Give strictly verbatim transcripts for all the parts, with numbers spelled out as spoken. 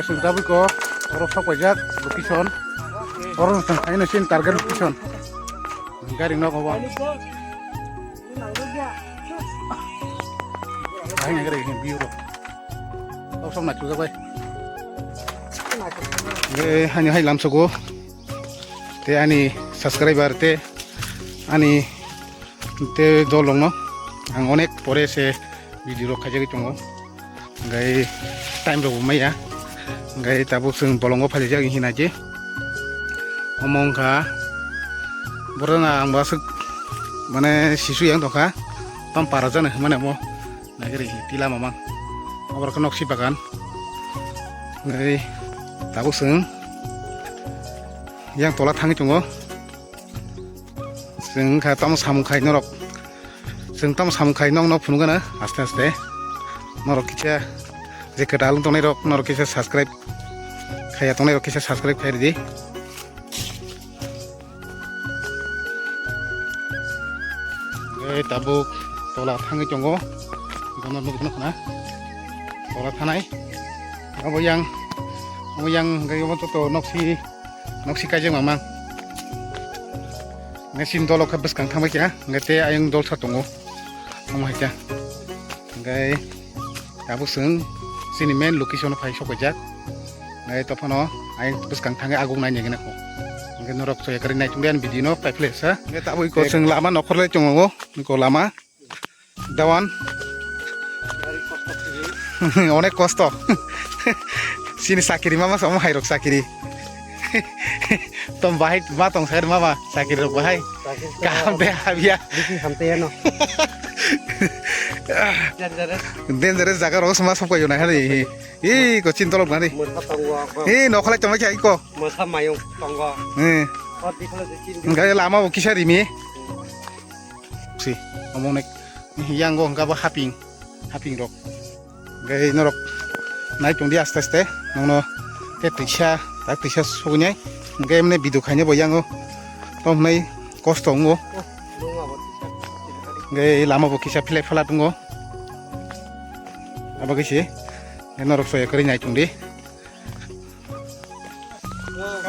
Sung tabui ko, oro sok paijak location. Oro sung khaino sin target location. Gari nok obo. Hai nang gari view ro. Tok sok na chuga bai. Ge hani hai lam sogo. Te ani subscriber te ani te dolong no ang onek pore se video rok khaijagwi tongo. Hingke time rok bo maya. Hingke tabuk chwng bolongo phailijak hinwi naidi. Omo wngkha borok no ang bo aswk mane sisu yang tongkha. Tamo para jani hinmani omo naikhe ri twi lama mang. Oborok khe nok si bagan. Hingke tabuk chwng yang tola thangwi tongo. Chwng wngkha tamo samung khai norok. Chwng tamo samung khai nok nok phunukgana aste aste. Norok kisa je kwtal wng tongnai rok norok kisa subscribe khaiya tongnai rok kisa subscribe khai ridi. Ei tabuk tola thangwi tongo. Bono nukno khna. Tola thanai. Abo yang, abo yang hingke obo joto noksi. Noksi kaijak mamang. Nge sin dolo khe bwskang thangbai kha, nge te ayang dol sa tongo. Omo hai khe. Ngai tabuk chwng chini main location o phai sok jak. Ngai tophano ayang bwskang thangwi aguk nai nai gana kho. Nge norok soya kari nai tungdi ani video no pai phle sa. Nge tabuk iko chwng lama nokhor lai tongo, iko lama. Dawan. Onek kosto. Sini sakiri mama sama hairok sakiri. Tom bahai ma tong sakiri mama sakiri rok bahai. Kaham de habia. Bisi hamte ya no. Dangerous. Dangerous jaga rok sama sokoi na hari. Ih, ko chin tolok nani. Mursa tongo. Ih, nokhalai tongma kya iko. Mursa mayung tongo. Eh. Kor dikhala de chin. Enggak ya lama bo kisa rimi. Si, omo nek yango hingka bo haping, haping rok. Hingke norok nai tongdi aste aste, nongno te twisa, tak twisa sugunai. Hingke emne video khaina bo yango, tom hinai kosto wngo. Hingke lama bo kisa philai phala tongo. Abo khe se, norok soya kwrwi nai tongdi.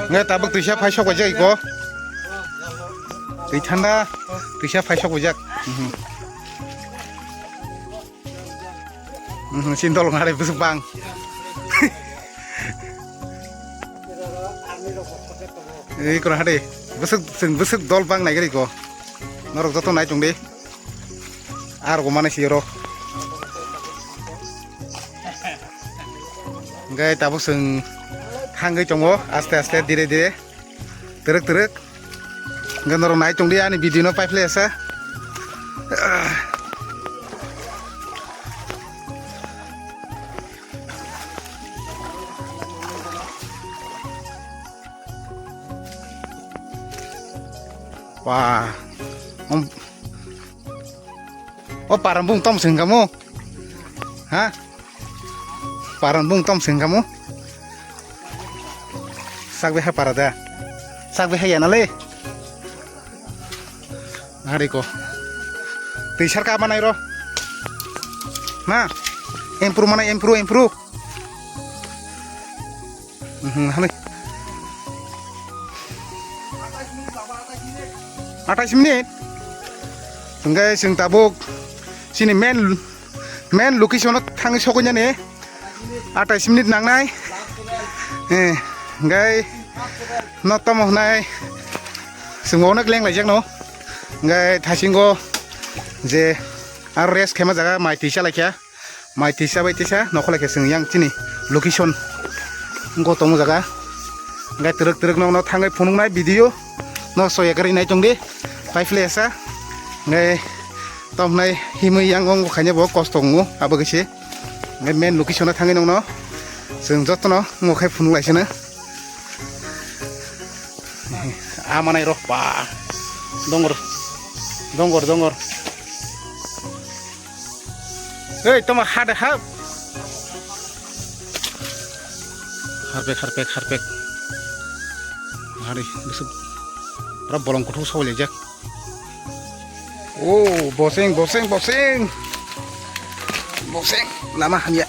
Nge tabuk twisa phai sok baijak iko. Twi thanda twisa phai sok baijak. Mhm. Mhm, sin dol ngare bwswk bang. Ei kora hade bwswk, chwng bwswk dol bang nai gari ko. Norok joto nai tong di. Ar go mane si oro. Hingke tabuk chwng thangwi tongo aste aste dire dire. Twrwk twrwk. Hingke norok nai tongdi ani video no paiphlai asa. Wah. Om. O paran bung tom sengkamu. Ha? Paran bung tom sengkamu. Sak beha para da. Sak beha ya nale. Hari ko. Twi sar ka manai ro. Na. Improve manai improve improve. Mhm, hani. Atais minit. Hingke chwng tabuk chini main, main location o thangwi sokoi nani. Atais minit nangnai. Eh, hingke no tomo hwnai chwng onek leng laijak no. Hingke thaisingo je aro rest khaima jaga mai twi chalaikha. Mai tisa bai tisa nokholai khe chwng yang chini location wngkho tongmo jaga. Hingke twrwk twrwk nokno thangwi phunuknai video no soya kwrwi nai tongdi. Paiphlai asa hingke tomhnai himwi yang wng khaina bo kosto wngo abo khe se. Hingke main location o thangwi nokno chwng jotono wng khe phunuk lai sino. Amanai rok ba dongor dongor dongor. Ei, toma hade ha. Harpek, harpek, harpek. Hari, busuk. Pura bolong kuthuk sawlejak. Oh, boseng, boseng, boseng. Boseng, lama hamya.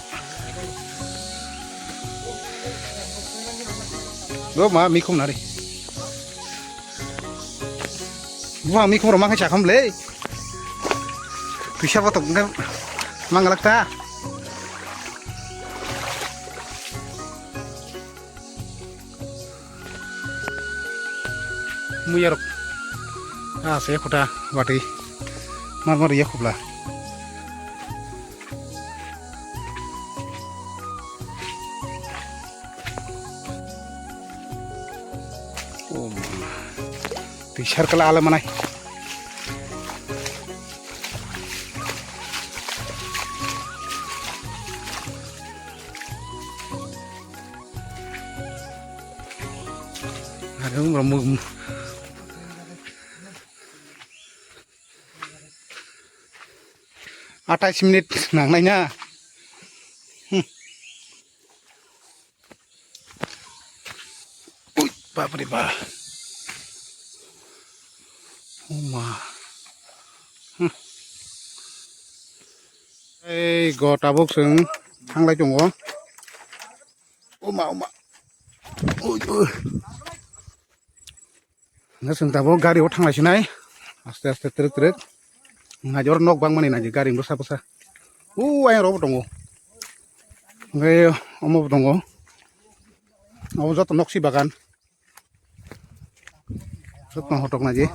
Bo ma mikhum nari. Bo ma mikhum roma khe chakham le. Tuisa bo tok mangalak ta. Muyarok. Ah, se khuta bati. Mar mar ya khubla. Oh, ma. Twi circle ala manai. Are, um, ram, um. Atais minute nangnai na. Hmm. Ui, bapre ba. Oh ma. Hmm. Ei, go tabuk chwng thanglai tongo. Oh ma, oh ma. Ui, ui. Hwnkhe chwng tabuk gari o thanglai sinai. Aste aste twrwk twrwk. Naijor nok bangmani naidi gari bwsa bwsa. O ayang rok bo tongo. Hwnkhe omo bo tongo. Obo joto nok si bagan. Joto hotok naidi.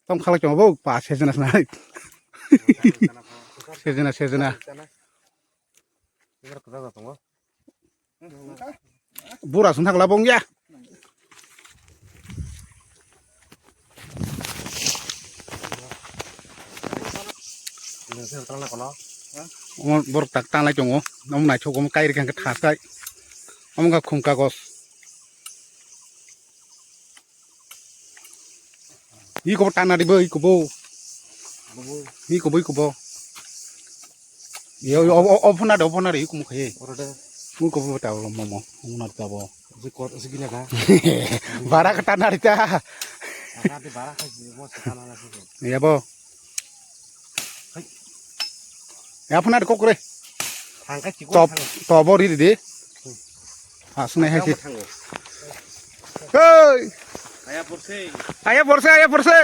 Tamo khalai tongo bo, pa sejena sinai. Sejena, sejena. Bura sung thangla bong ya. Omo borok tak tanglai tongo. Omo naithok, omo kairikha khe thaskai. Omo wngkha khum kagos. Iko bo tanna di bo, iko bo. Iko bo, iko bo. Yo, yo, o, o, o phone na de, o phone na de, iko mo khaye. Oro de. Iko bo ta lo momo, o na ta bo. Zi ko, zi gina ka. Bara ka tanna di ta. Tanna di bara ka zi mo sa tanna na zi. Ya bo. Hai. Ya phone na de kokre. Thangkai chikon. Top, thang. Top bo ri di. Hmm. Ah, sunai hai se. Thang. Hei! Aya porse. Aya porse, aya porse.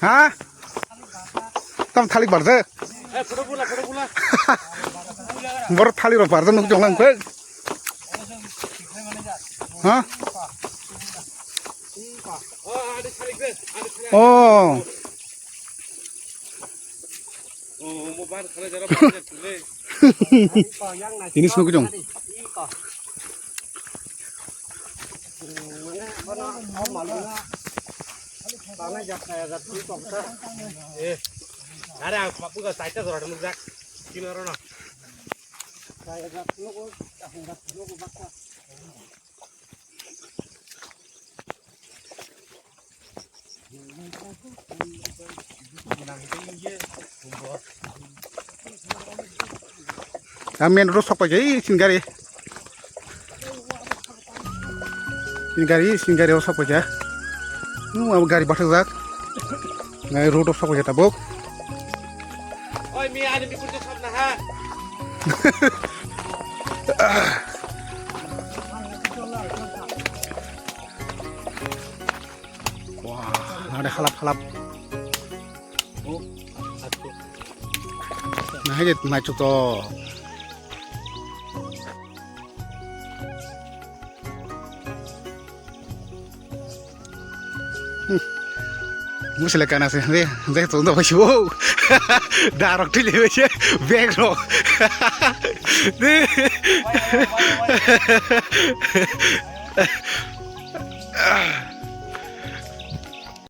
Ha? Tam thalik barje. Eh, photo bula, photo bula. Bor thali ro barje nuk jonglang khe. Ha? Oh, adi thalik de, adi thalik. Oh. Oh, mo bar khale jara bar tule. Ini semua kejong. Eh, are ang papu ga saita jora dulu jak. Kino rono. Ang main road o sok paijai, sini gari. Sini gari, sini gari o sok paijai. Nung abo gari bathajak. Ngai road o sok paijai tabuk. Oi, mi ani bipul tu sab na ha. Wah, ada halap-halap. Nah, ini naik cuto. Hmm. Musila kana se, de, de, to, no, wow. Darok tile, bag rok. De.